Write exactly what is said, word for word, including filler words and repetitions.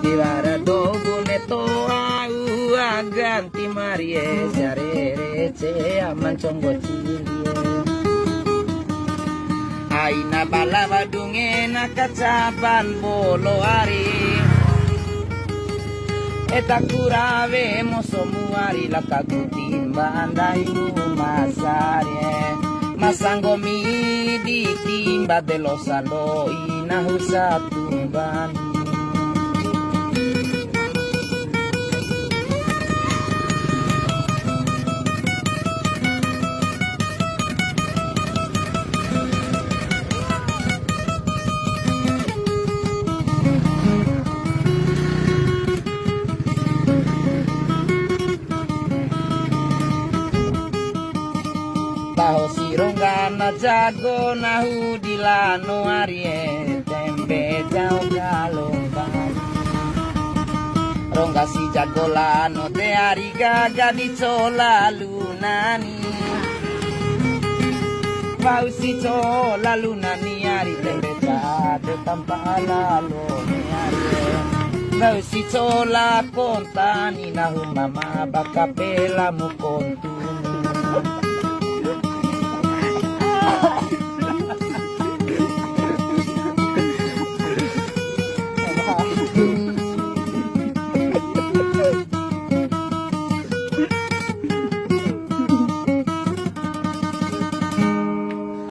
Tiwara dou bune toa ua ganti marie, sarere cea ma nconggo cilie. Aina bala wadunge na kacaban bolo ari. Eta kurawe mosomu ari laka kutimba ndai uma sare. Masanggo midi timba delo sandoi nahu satumbani. Taho si rongga na jago nahu di lano arie, tembe jao kalo bali. Rongga si jago lano te ari gaga di cola lunani. Bau si cola lunani ari tembe cade tampa lalo ni ari. Bau si cola kontani nahu mama baka pela mu kontu.